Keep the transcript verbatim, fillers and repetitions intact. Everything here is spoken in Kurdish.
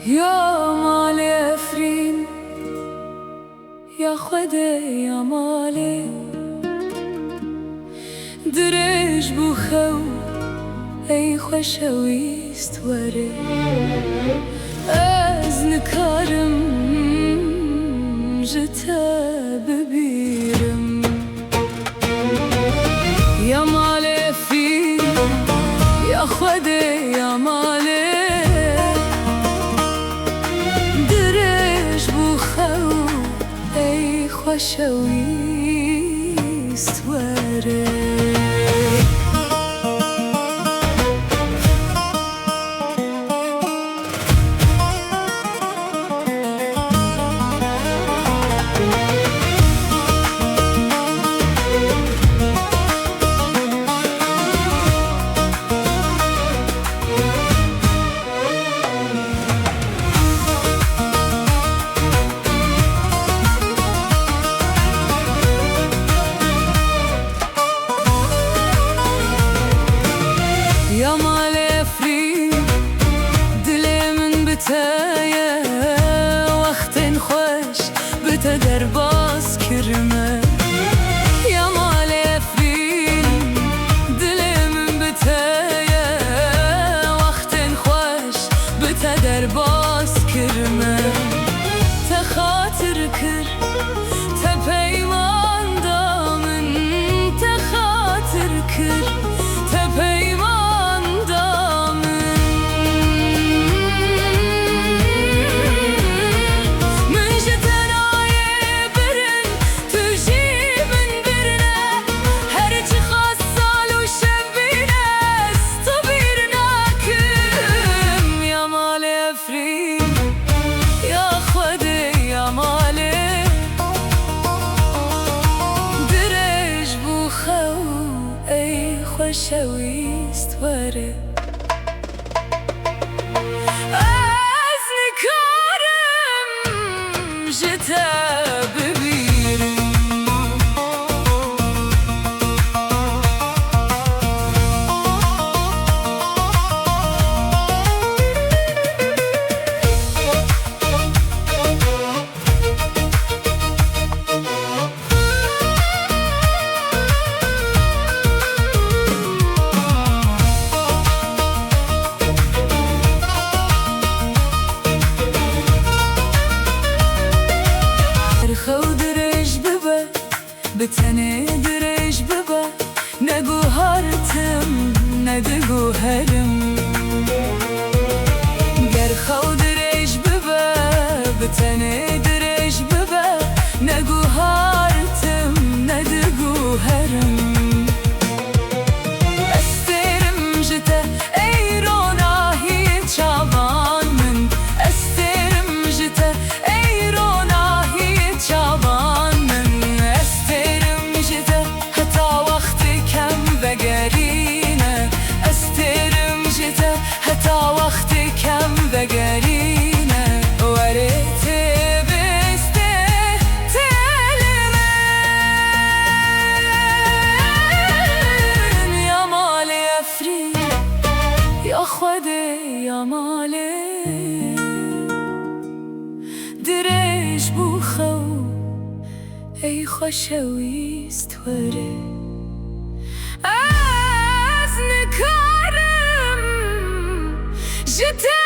Ya malê Efrîn, ya Xwedê ya malê, dirêj bû xew, ey xweşewîst were. Ez nikarim ji te bibîrim. Ya malê Efrîn, ya Xwedê ya malê, dirêj bû xew, ey xweşewîst were. Ya malê Efrîn, dilê min bi te ye, wextên xweş bi te derbas kirime. Ya malê Efrîn, dilê min bi te ye, wextên xweş bi te derbas kirime. Te xatir kir, te peyman da min, te xatir kir, te peyman da min. Min ji te nayê birin, tu jî min birine. Her çiqas sal û şev bîne, ez tu bîr nakim. Ya malê Efrîn, ya Xwedê ya malê, dirêj bû xew, ey xweşewîst were. Ez nikarim ji te bibîrim. Her xew dirêj bibe, bi tenê dirêj bibe, ne guhartim, ne diguherim. Ger xew dirêj bibe, bi tenê dirêj bibe, ne guhartim, ne diguherim. Ez têrim ji te, ey ronahiyê çavan min. Ez têrim ji te, ey ronahiyê çavan min. Ez têrim ji te, heta wextê kem vegerîne. Ez têrim ji te, heta wextê kem vegerîne. Were tê bistê têlê min. Ya malê Efrîn, ya Xwedê ya malê, dirêj bû xew, ey xweşewîst were. Ez nikarim ji te